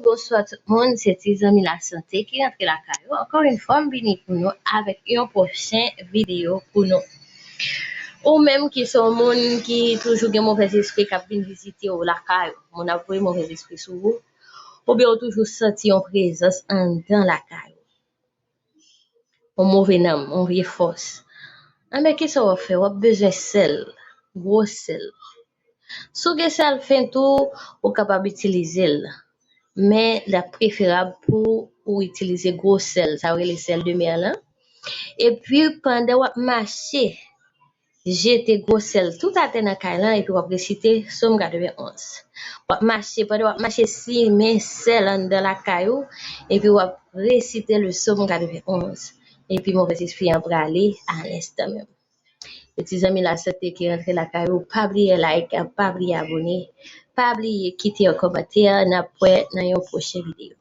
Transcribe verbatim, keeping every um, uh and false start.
Bonswa tout moun, se ti zanmi lasante ki rantre lakay ou. Ankò yon fwa, m vini pou nou avèk yon pwochen videyo pou nou. Ou menm ki se yon moun ki toujou gen movèzespri k ap vin vizite w lakay ou, moun ap voye movèzespri sou ou, oubyen ou toujou santi yon prezans anndan lakay ou, yon move nanm, yon vye fòs. Anben, kisa w ap fè? W ap bezwen sèl, gwo sèl. Si w gen sèl fen tou, ou kapab itilize l. Men, l ap preferab pou ou itilize gwo sèl, sa yo rele sèl de mè lan. Epi, pandan w ap mache, jete gwo sèl tout atè nan kay lan, epi w ap resite Sòm katrevenn onz. W ap mache, pandan w ap mache, simen sèl anndan lakay ou, epi w ap resite le Sòm katrevenn onz. Epi movèzespri an prale a lenstan menm. E ti zanmi lasante ki rantre lakay ou, pa bliye like, pa bliye abone, pa bliye kite yon kòmantè, n ap wè nan yon pwochen videyo.